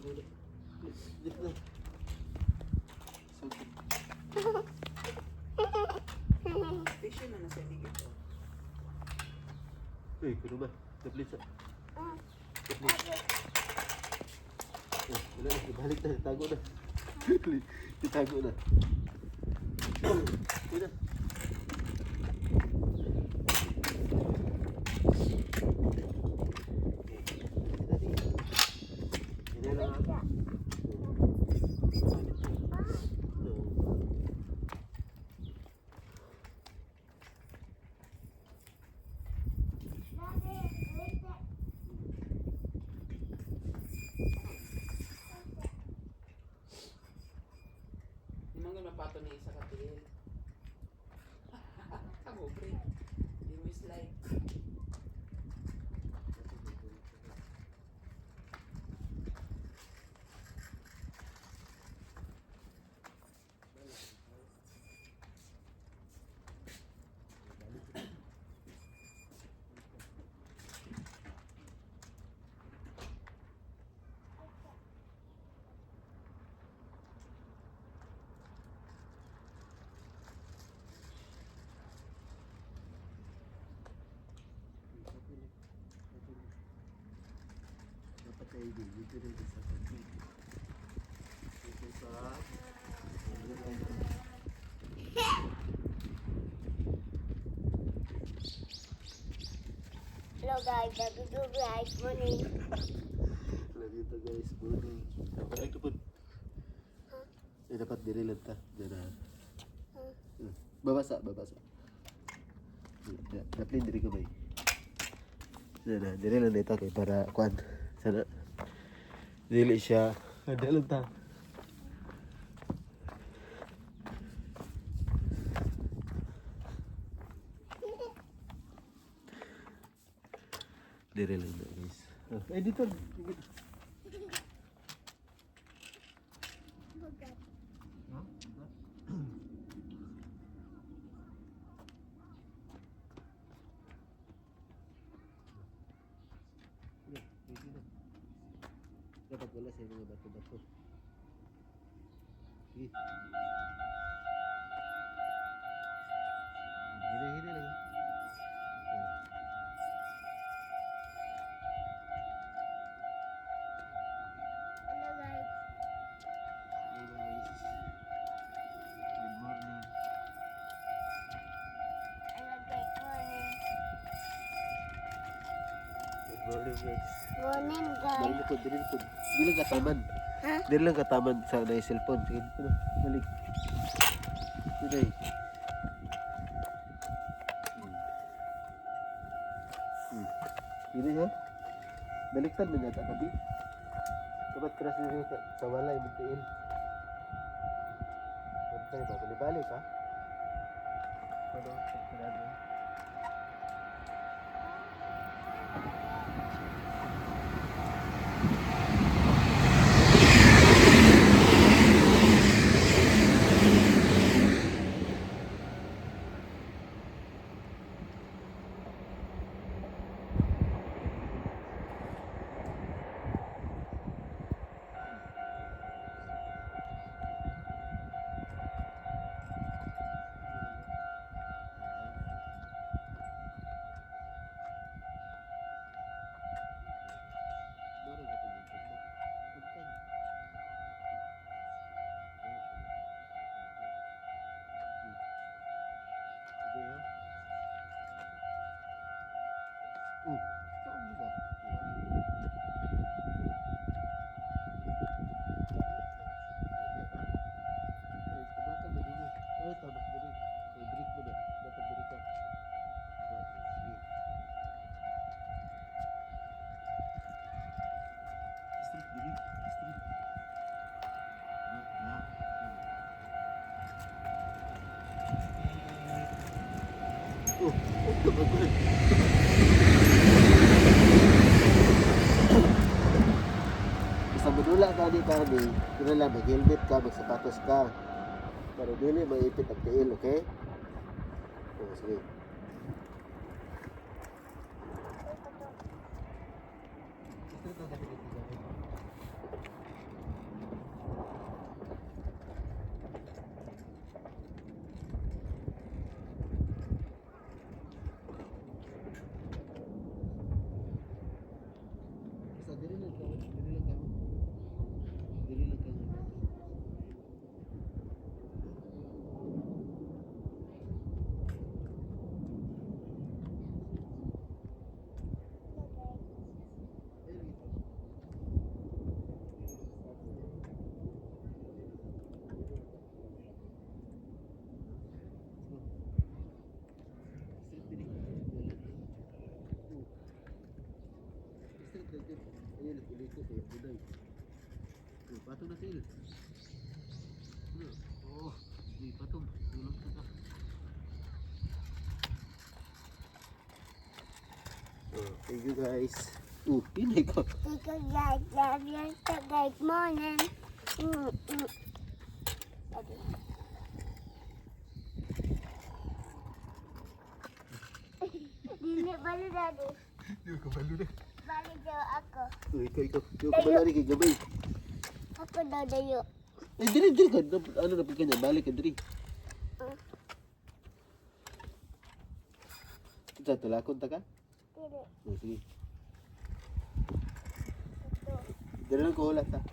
Dito na. So, Fish yun na nasa ligid. Oh. Uy, kuno ba? Tablet sa. Tablet. Eh, wala na. Ibalik na. Itago na. Itago na. Uy na. Hindi na lang. Di man ganun pato na isa ka tiil. Ako, pre. Di mo slide. Dapat kayo din. Dito rin sa pag-big. Dito sa... Hello guys, happy to guys morning. Love you to guys. Morning. Ay, kapag... Eh, dapat diri lang ta. Dira. Babasa, babasa. Daplin diri kamay. Sana, diri lang dito kay para kuan. Sana. Dili siya. Ada lang ta. Diri lang na guys. Oh, eh dito. Dapat wala sa mga bato-bato. Sige. Hina-hina lang. Oh. Hello guys. Hello guys. Good morning. Hello guys, morning. Good morning guys. Morning guys. Balik ko, dili ko. Dili lang kataman. Ha? Dili lang kataman sa na cellphone. Sige, dito na. Balik. Dito eh. Dili ha? Baliktad man yata tabi. Dapat crash dito sa walay muntiin. Bantay ba? Balik-balik ha? Ano? Sarado. Street, dili. Street. Na, na. Oh, oh, oh, Basta manula ka ni kani, pero lang mag-helmet ka, magsapatos ka. Para dili maipit ang tiil, okay? Oh, sige. Dili lang ka. Dili lang ka. Dili lang ka. Patong na sila. Oh, di patong. Tulog ka. Oh, thank you, guys. Oh, pinay ko. Thank you, guys. Love you so, guys. Morning. Daddy. Dili balo, Daddy. Di ko balo na. Balo daw ako. Oh, ikaw, ikaw. Di ko balo ni kay gabay. Ako daw dayo. Eh, diri, diri ka. Ano na kanya? Balik ka diri. Sa tulakon ta ka? Dili. Oh, sige. Ito. Diri lang ko ulat ta.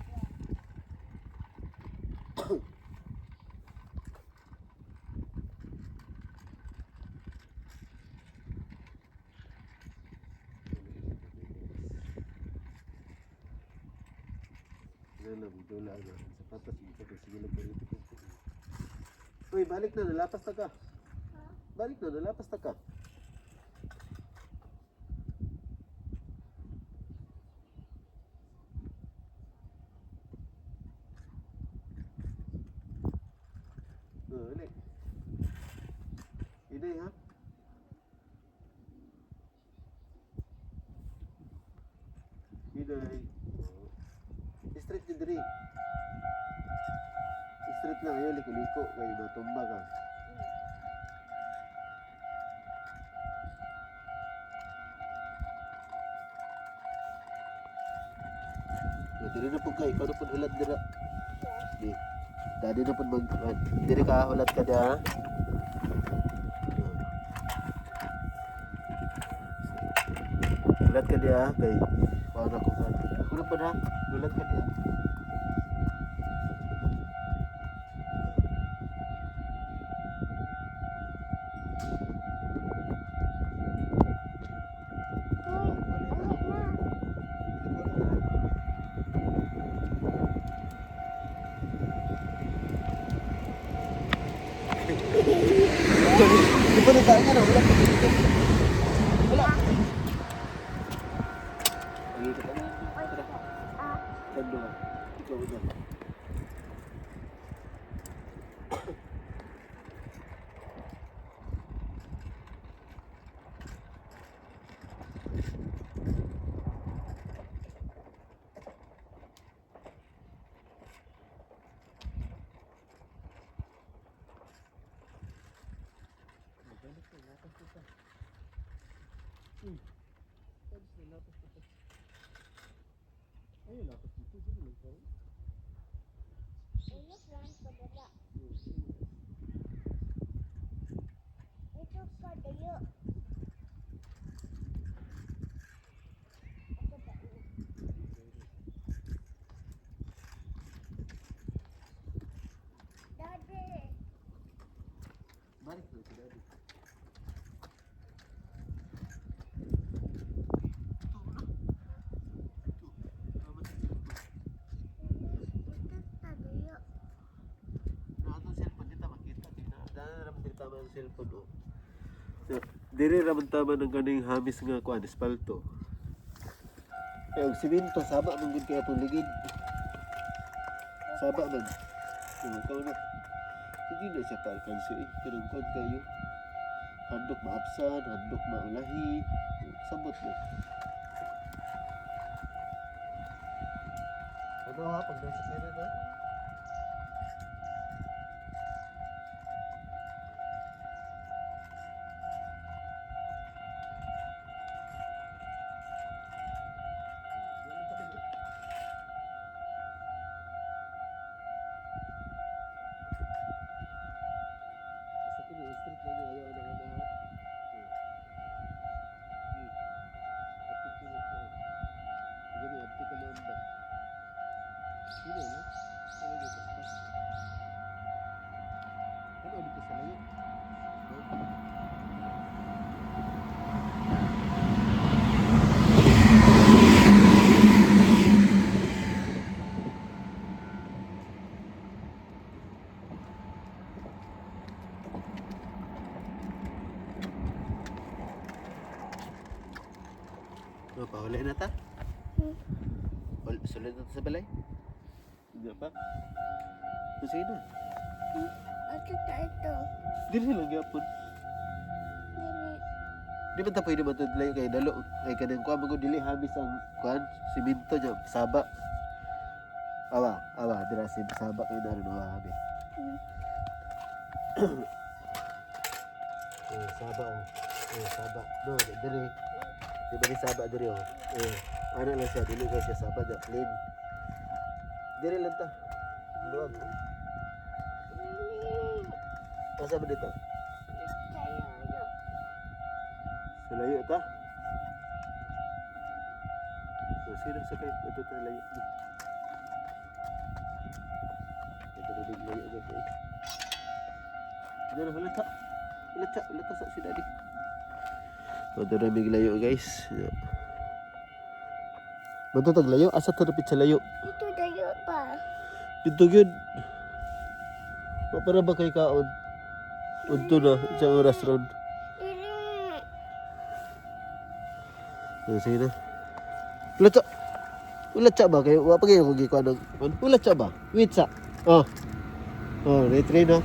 Dili lang, dula na. Ang sapatos, ito ko. Sige lang, pero ito ko. Uy, balik na, nalapas na ka. Balik na, nalapas na ka. Oh, ulit. Inay, ha? Inay. Oh. Straight din diri. Straight lang ayaw liko-liko kay matumba ka. Oh, diri na pud ka, ikaw na pud hulat dira. Di. Dadi na pud mag diri ka hulat ka diha. Hulat ka diha kay kuan ako ka. Ako na pud ha. Hulat ka diha. Uy, ulit na. Di ba nagkaan nga na? Wala pa dito. Wala. Lagi ka na. Tara. Ah, Tando ka. Ikaw na. Ayun, lapas dito. Dito lang tayo. ulit lang pababa. Ito pa dayo. Ako ba? Daddy. Balik na si Daddy. Ito pa dayo. Atong cellphone dito makita di na. Dana ra man diri tama ang cellphone oh. So, diri ra man tama ng kaning hamis nga kuan espalto. Eh og simento saba man gud kay atong ligid. Saba man. Oh, ikaw na. Hindi na siya paalkansi eh. Pero kuan kayo. Handok maabsan, handok maulahi. Sabot mo. Ano ha, pag nasa kera na? Basta kini, street na niya, ayaw na ano ha. Apik ko. Gani, apik. Sulod na ta sa balay. Hindi pa. O, sige na. Ito ta ito. Dili lang gyapon. Dili. Di ba ta pwede matudlay kay dalo kay kanang kuan magud dili hamis ang kuan simento nya saba. Awa, awa dira si saba kay daron awa habi. Eh, saba oh. Eh, saba. No, diri. Di ba ni saba diri oh. Eh, ana lang siya dili kay siya saba nya clean. Diri lang ta. Luwag. Dili. Asa ba dito? Tayo. Sa layo ta. So, sino sa kayo? Ito ta layo. Ito na big layo agad eh. Diyan, wala ta. Wala ta, wala ta sa si daddy. Ito na big layo, guys. Yeah. Bato tag layo? Asa ta napit sa layo? Ito tayo pa. Dito gyud. Wa para ba kay kaon? Udto na, isang oras ron. Dili. Oh, sige na. Ulat sa... Ulat sa ba kayo? Wa pa kayo kung gikuan ng... Ulat sa ba? Wait sa. Oh. Oh, retry na.